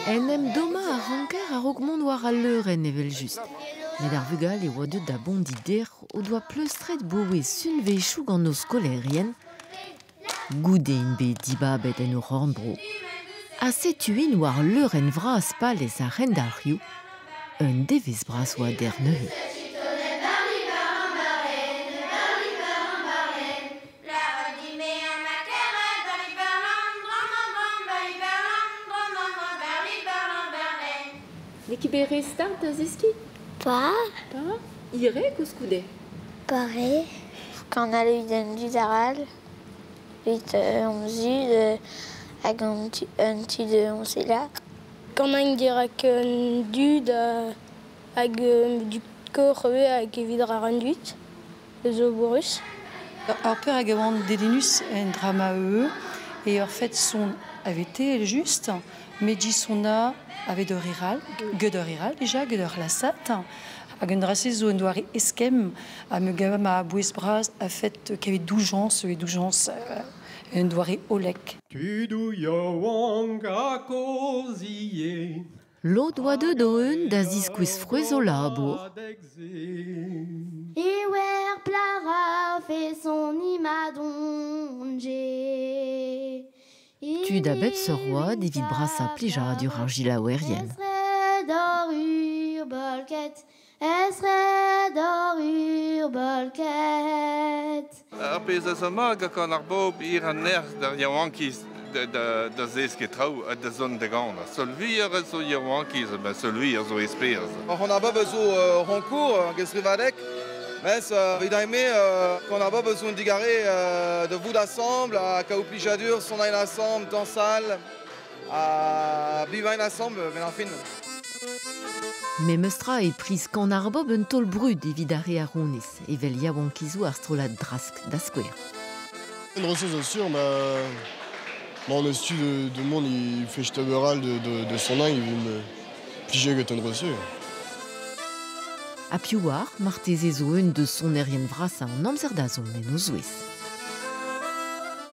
En em dommañ a ranker a-raok mont war al leurenn evel-just. Met ar vugale e oa deuet da Bondi dec'h o doa pleustret boe sunvezhioù gant o skolaerien goude int bet dibabet en o c'horn-bro. Ha setu int war leurenn vras palez ar c'hendalc'hioù. Un devezh bras oa dec'h neuze. N'eo ket bet re start da zeskiñ? Pa. Pa? Hire koulskoude? Pare. Kan all an dud arall. Evit hon zud hag an tud hon selaou. Kanañ dirak an dud hag du kor ivez hag evit ar an dud zo bourrus. Ar peur hag a oan dedennus en drama eo e ur fet son avait été juste, met sona avait ur riral, get ur riral déjà, get ur lasat, hag un drase zo un doare eskemm ha me gav ma bouez bras a fet kavet doujañs e doujañs un doare olek. Tudou yaouank ha kozhie. Lod oa deuet o-un da ziskouez frouezh o labour. Ewer plara fait son imadonje. Tud a bep seurt oad evit brasañ plijadur ar gilaouerien. Ar pezh a zo mat gant ar bobl hir an nerzh d'ar yaouankiz da zeskiñ traoù ha da zont da ganañ. Seul vuioc'h a zo yaouankiz, ben seul vuioc'h zo esperañs. Hon a bobl zo rankour hag estrivadeg, mes evit aime quand ar bobl zo un digarez de vout ensemble, ha kaout plijadur, sonañ ensemble, dañsal, ha bevañ ensemble, ben ar fin. Memes tra e priz kan ar bobl un taol brud evit ar re a-ronez, evel yaouankizoù ar strollad Drask da skouer. Une ressource sûr, bah, bon, on tu de, de monde, il fait jeter de, de, de son il me pliger get un reçu. Ha piv oar, marteze zo un deus sonerien vrasañ an amzer da zont en o zouez.